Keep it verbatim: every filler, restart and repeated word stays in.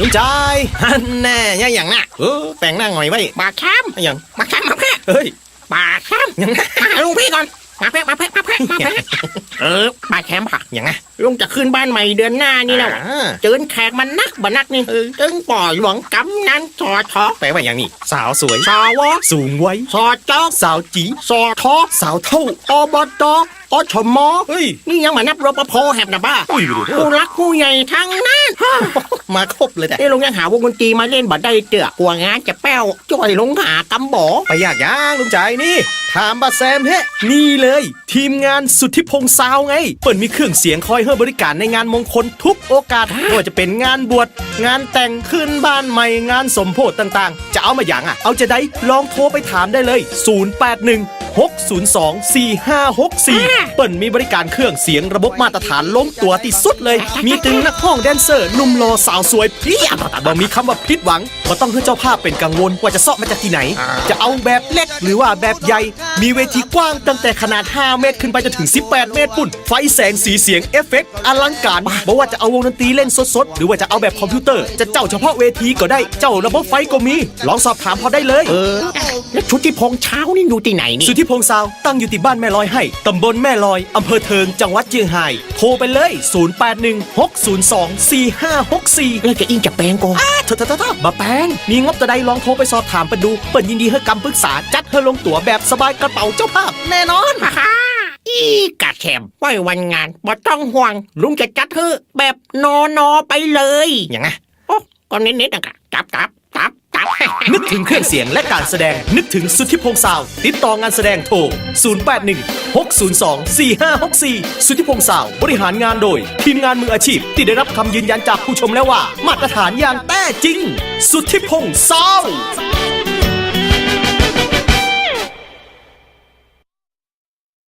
ลุงจ๋าย หั้นแน่ เยียะหยังน่ะ เออ แป๋งหน้าหงอยไว้ บ่าแคม อะหยัง บ่าแคม บ่าแคม เฮ้ย บ่าแคม หยังน่ะ มาหาลุงปี้ก่อน บ่าแคม บ่าแคม บ่าแคม บ่าแคม เออ บ่าแคม บ่า หยังน่ะ ลุงจะขึ้นบ้านใหม่เดือนหน้านี่แล้ว อ่า เจิญแขกมานักบ่านักนี่ เออ เจิญป้อหลวง กำนัน สอ ถอ แป๋ว่าหยังนี่ สาวสวย สอ วอ สูงวัย สอ จอ สาวจี๋ สอ ทอ สาวเฒ่า อบต อชม เฮ้ย นี่ยังบ่นับ รปภ แหมน่ะบ่า อุ้ย ผู้หลักผู้ใหญ่ทั้งนั้น มาครบเลยแหละ เอ๊ะ ลุงยังหาวงดนตรีมาเล่นบ่ได้เตื้อ กั๋วงานจะแป้ว จ้อยลุงหากำบ่ ไปยากหยังลุงจ๋ายนี่ ถามบ่าแซมเฮะ นี่เลย ทีมงานสุทธิพงษ์ซาวด์ไง เปิ้นมีเครื่องเสียงคอยหื้อบริก๋านในงานมงคลทุกโอกาส ฮะ บ่ว่าจะเป๋นงานบวช งานแต่ง ขึ้นบ้านใหม่ งานสมโภชต่างๆ จะเอามาหยังอะ เอาจาใด ลองโทรไปถามได้เลย ศูนย์แปดหนึ่ง หกศูนย์สอง สี่ห้าหกสี่ อ่า เปิ้นมีบริก๋านเครื่องเสียงระบบมาตรฐานลงตั๋วตี้สุดเลย มีตึงนักฮ้องแดนเซอร์ หนุ่มหล่อสาวสวยเพียบ บ่มีกำว่าผิดหวัง บ่ต้องหื้อเจ้าภาพเป๋นกังวลว่าจะเซาะมาจากตี้ไหน อ่า จะเอาแบบเล็กหรือว่าแบบใหญ่ มีเวทีกว้างตั้งแต่ขนาดห้าเมตรขึ้นไปจนเถิงสิบแปดเมตรปู้น ไฟแสงสีเสียงเอฟเฟกต์อลังก๋าน บ่า บ่ว่าจะเอาวงดนตรีเล่นสดๆ หรือว่าจะเอาแบบคอมพิวเตอร์ จะเจ้าเฉพาะเวทีก็ได้ เจ้าระบบไฟก็มี ลองสอบถามเฮาได้เลย เออ แล้วสุทธิพงษ์ซาวด์นี่อยู่ตี้ไหนนี่ สุทธิพงษ์ซาวด์ตั้งอยู่ตี้บ้านแม่ลอยไฮ่ ต๋ำบลแม่ลอย อำเภอเทิง จังหวัดเจียงฮาย โทรไปเลย ศูนย์แปดหนึ่ง หกศูนย์สอง สี่ห้าหกสี่ แล้วจะอิ้งจะแปงก่อ อ้า เถอะๆๆๆ บ่าแปง มีงบเต้าใดลองโทรไปสอบถามเปิ้นดู เปิ้นยินดีหื้อกำปึกษา จัดหื้อลงตั๋วแบบสบายกระเป๋าเจ้าภาพ แน่นอน ฮ่าฮ่า อี้ กะแคม ไว้วันงาน บ่ต้องห่วง ลุงจะจัดหื้อแบบนอนๆ ไปเลย หยังอะ โอ้ ก็เน้นๆ นะกะ จับจับจับจับ นึกถึงเครื่องเสียงและการแสดง นึกถึงสุทธิพงษ์ซาวด์ ติดต่องานแสดงโทร ศูนย์แปดหนึ่ง หกศูนย์สอง สี่ห้าหกสี่ สุทธิพงษ์ซาวด์ บริหารงานโดยทีมงานมืออาชีพตี้ได้รับกำยืนยันจากผู้ชมแล้วว่ามาตรฐานอย่างแต๊จริง สุทธิพงษ์ซาวด์